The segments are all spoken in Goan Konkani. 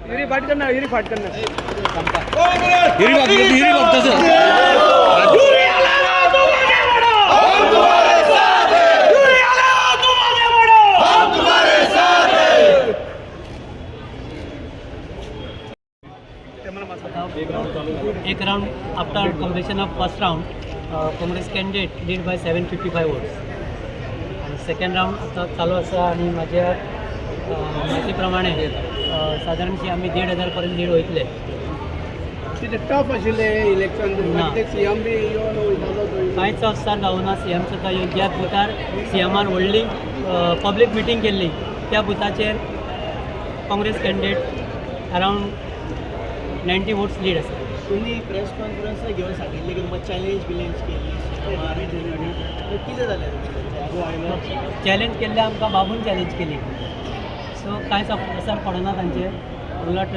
युरी फाट करना, युरी फाट करना. हिरी बाब, हिरी बाब तसं. एक round, after completion of first round, Congress candidate lead by 755 votes आणि सेकंड राऊंड आता चालू आसा आणि माझ्या माहिती प्रमाणे साधारणशी आमी 1,500 पर्यंत लीड वयतले. कितें टफ आशिल्लें इलेक्शन? ना. ते सीएम बी येवन वयतालो थंय. कांयच असर जावना. सी एम सुद्दां येवन ज्या बुथार सी एमान व्हडली पब्लीक मिटींग केल्ली, त्या बुथाचेर Congress candidate around 90 votes lead आसा. तुम्ही प्रेस कॉन्फरन्स घेवन सांगिल्लें की तुमकां चॅलेंज बिलेंज केली, कितें जालें? चॅलेंज केल्ले आमकां बाबून चॅलेंज केली, सो कांयच असर पडना तांचेर. उलट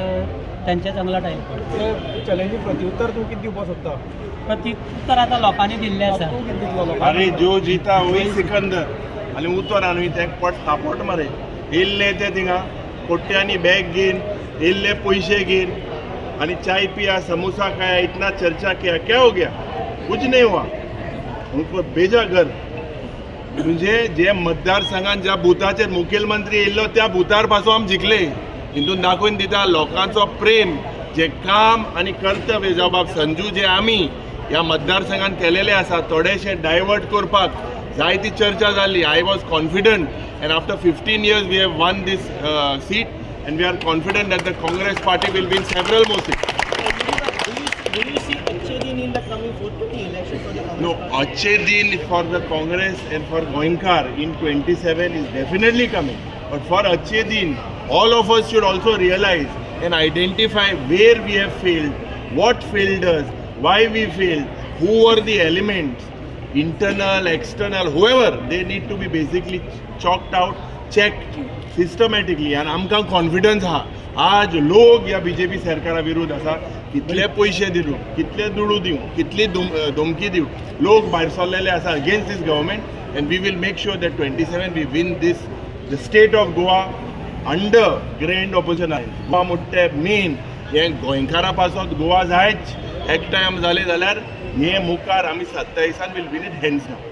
तांच्याच अंगलट आयलें. चॅलेंजी प्रत्युत्तर तूं कितें दिवपाक सोदता? प्रत्युत्तर आतां लोकांनी दिल्लें आसा. तूं कितें दितलो लोकांक? अरे, जो जीता वही सिकंदर. आनी उतर न्हय ते पट थापोट मरे. येयल्ले ते थिंगा कोट्यांनी बॅग घेवन येयल्ले, पयशे घेवन आनी चाय पिया, समोसा खाया, इतना चर्चा किया, क्या हो गया? कुछ नहीं हुआ. उनको भेजा घर. म्हणजे जे मतदारसंघात ज्या बुथाचेर मुखेलमंत्री येयल्लो, त्या बुथार पासून आमी जिखले. हितून दाखोवन दिता लोकांचो प्रेम, जे काम आनी कर्तव्य जबाब संजू जे आमी ह्या मतदारसंघात केलेले आसा, थोडेशे डायवर्ट करपाक जायती चर्चा जाली. I was confident and after 15 years we have won this seat and we are confident that the Congress party will win several more seat. Do you see अच्छे दिन in the coming forthcoming election for the Congress No, party? अच्छे दिन for the Congress and for Goenkar in 27 is definitely coming. But for अच्छे दिन, all of us should also realize and identify where we have failed, what failed us, why we failed, who were the elements, internal, external, whoever, they need to be basically chalked out, checked systematically. And आमकां कॉन्फिडन्स आहा, आज लोक ह्या बीजेपी सरकारा विरुद्ध आसा. कितले पयशे दिवं, कितले दुडू दिवं, कितली धमकी दिवं, लोक भायर सरलेले आसा against this government and we will make sure that 27 we win this the state of Goa under grand opposition. Goa मुट्टे मेन हें गोंयकारां पासत गोवा जायच. एकठांय जाले जाल्यार हे मुखार आमी 27 will win it hands down.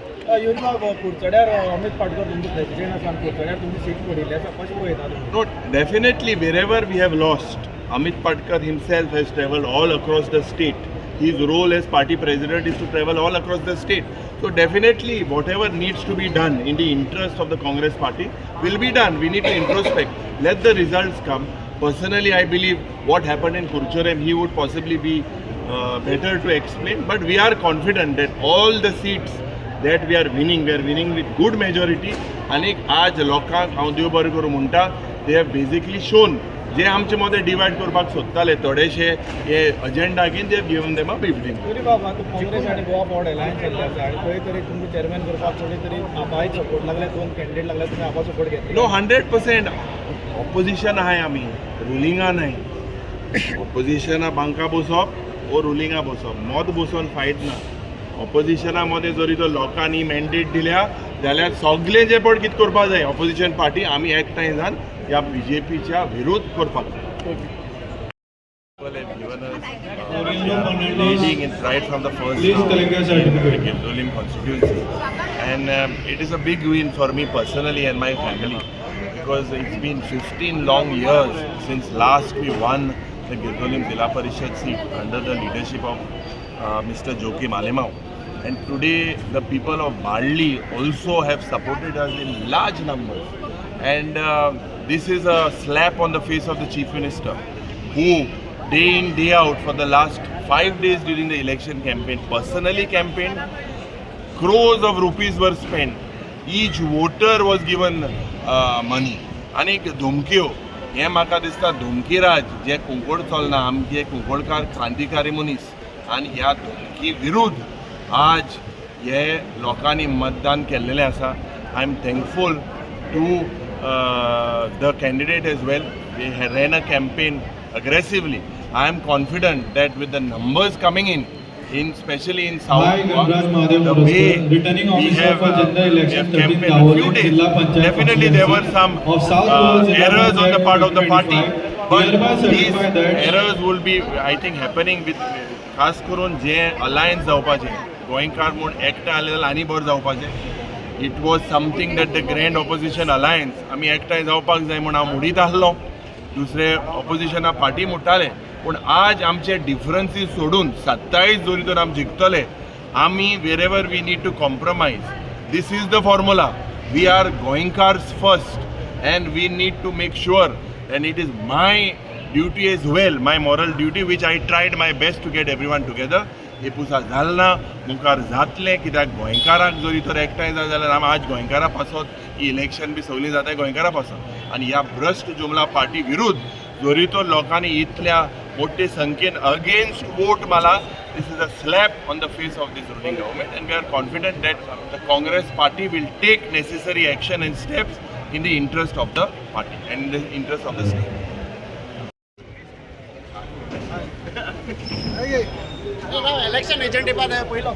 Yuri बाब, कुडचड्यार अमित पाटकर तुमचे प्रेसिडेंट आसा आनी कुडचड्यार तुमची सीट पडिल्ली आसा, कशें पळयता तुमी? No, definitely wherever we have lost, Amit Patkar himself has traveled all across the state. His role as party president is to travel all across the state. So definitely whatever needs to be done in the interest of the Congress party will be done. We need to introspect. Let the results come. Personally, I believe what happened in Curchorem, he would possibly be better to explain. But we are confident that all the seats that we are winning, we are winning with good majority. आनी आज लोकांक हांव देव बरें करूं म्हणटा, they have basically shown जे आमचे मदें डिवायड करपाक सोदताले थोडेशे हे अजेंडा घेवन, they given them a beating. Yuri बाब, आतां काँग्रेस आनी गोवा फॉरवर्ड अलायन्स जाल्ले आसा आनी खंय तरी तुमकां चेअरमॅन करपाक कोणी तरी आबाय सपोर्ट लागले, दोन कॅन्डिडेट लागले, तुमी आबा सपोर्ट घेतले. नो, 100%. ऑपोजिशन आहाय आमी, रुलिंगा न्हय. ऑपोजिशना बांका बसप वो रुलिंगा बसप, मत बसोन फायद ना. ऑपोजिशना मदें जरी तर लोकांनी मॅन्डेट दिल्या जाल्यार सगळे जे पड कितें करपाक जाय, ऑपोजिशन पार्टी आमी एकठांय जावन ह्या बीजेपीच्या विरोध करपाक जाय. People have given us leading in right from the first Please round collect your in certificate. the Girdolim constituency, and it is a big win for me personally and my family because it's been 15 long years since last we won the Girdolim Zilla Parishad seat under the leadership of Mr. Joaquim Alemao. And today the people of Balli also have supported us in large numbers. And this is a slap on the face of the Chief Minister, who day in, day out for the last 5 days during the election campaign personally campaigned. Crores of rupees were spent, each voter was given money आनी धमक्यो. हें म्हाका दिसता धमकीराज जें कुंकड चलना. आमचे कुंकळकार क्रांतिकारी मनीस आनी ह्या धमकी विरुद्ध आज हे लोकांनी मतदान केल्लेलें आसा. I am thankful to the candidate as well. They ran a campaign aggressively. I am confident that with the numbers coming in especially in South I, Goa, Ganraj Mahadev the Moroskar, way returning we officer have, for general we election have 13 campaigned a few Dabolim days. Jilla Panchayat Definitely there were some of South Goa Zilla errors on the Panchayat part of the party. 2025. But Hereby these certify that errors will be, I think, happening with खास करून जे अलायन्स जावपाचे, गोंयकार म्हूण एकठांय आले जाल्यार आनी बरें जावपाचें. It was something that the grand opposition alliance आमी एकठांय जावपाक जाय म्हूण हांव मुडीत आसलो. दुसरे ऑपोजिशना पार्टी मुट्टाले, पूण आज आमचे डिफरन्सीस सोडून 27 जरी तर आमी जिखतले आमी. Wherever we need to compromise, this is the formula. We are Goenkars first and we need to make sure, and it is my duty as well, my moral duty, which I tried my best to get everyone together. हे पुसा जाल ना, मुखार जातलें, कित्याक गोंयकारांक जरी तर एकठांय जाय जाल्यार आमी आज गोंयकारां पासत ही इलेक्शन बी सगळीं जाता गोंयकारां पासत. आनी ह्या भ्रश्ट जुमला पार्टी विरुद्ध जरी तर लोकांनी इतल्या मोठे संख्येन अगेन्स्ट वोट मारला, this is a slap on the face of this ruling government, and we are confident that the Congress party will take necessary action and steps in the interest of the party and in the interest of the state. Election agent येवपा जाय पयलो.